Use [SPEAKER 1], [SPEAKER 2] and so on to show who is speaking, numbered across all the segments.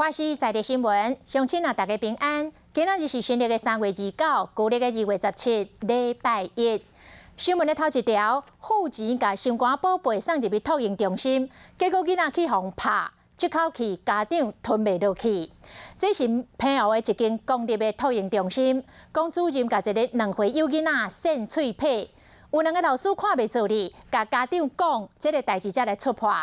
[SPEAKER 1] 華視在地新聞，鄉親啊，大家平安。今仔日是新曆的3月29，舊曆的2月17，禮拜一。新聞的頭一條，付錢共心肝寶貝送入去托嬰中心，結果囡仔去予拍，這口氣家長吞袂落去。這是澎湖的一間公立的托嬰中心，講主任共一个2歲幼囡仔扇喙䫌，有兩个老師看袂做哩，共家長講這个代誌才來戳破。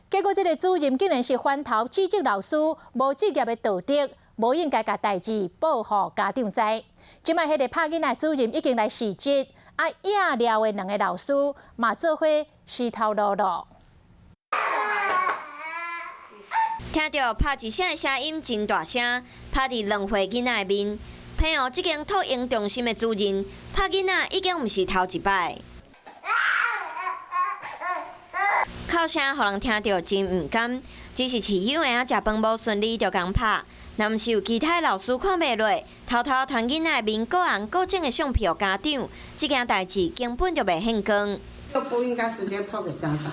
[SPEAKER 1] 結果這个主任竟然是反頭指責老師無職業的道德，無應該共代誌報予家長知。這擺彼个拍囡仔主任已經來辭職，啊，野寮的兩个老師嘛做伙屍頭落落。
[SPEAKER 2] 聽著拍一聲的聲音真大聲，拍佇2歲囡仔的面。澎湖這間托嬰中心的主任拍囡仔已經毋是頭一擺。哭聲予人聽著真毋甘，只是飼養的仔食飯無順利就共拍。若毋是有其他老師看袂落，偷偷傳囡仔的面閣紅閣腫的相片予家長，這件代誌根本就袂現光。
[SPEAKER 3] 都不應該直接拋給家長。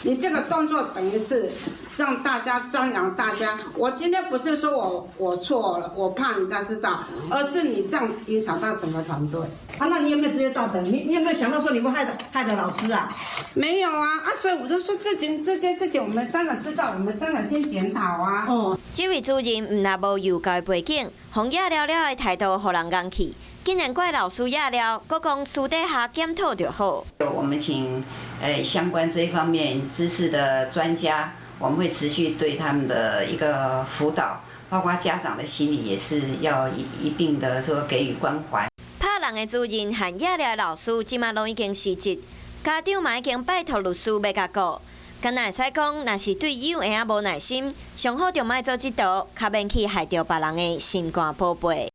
[SPEAKER 3] 你這個動作等於是讓大家張揚大家。我今天不是說我錯了，我怕人家知道，而是你這樣影響到整個團隊。
[SPEAKER 4] 啊，那你有沒有職業道德？你有沒有想到說你會害到老師啊？
[SPEAKER 3] 沒有啊，啊，所以我就說這件事情，我們三個知道，我們三個先檢討啊。
[SPEAKER 4] 哦，
[SPEAKER 2] 這位主任毋但無幼教的背景，予野了了的態度予人𤢪去，竟然怪老師野了，閣講私底下檢討就好。
[SPEAKER 5] 我們請相關這一方面知識的專家，我們會持續對他們的一個輔導，包括家長的心理也是要一併的說給予關懷。
[SPEAKER 2] 拍人的主任和野寮的老師，這馬攏已經辭職，家長嘛已經拜託律師欲共告。敢若會使講，若是對幼嬰仔無耐心，上好就莫做這道，較免去害著別人的心肝寶貝。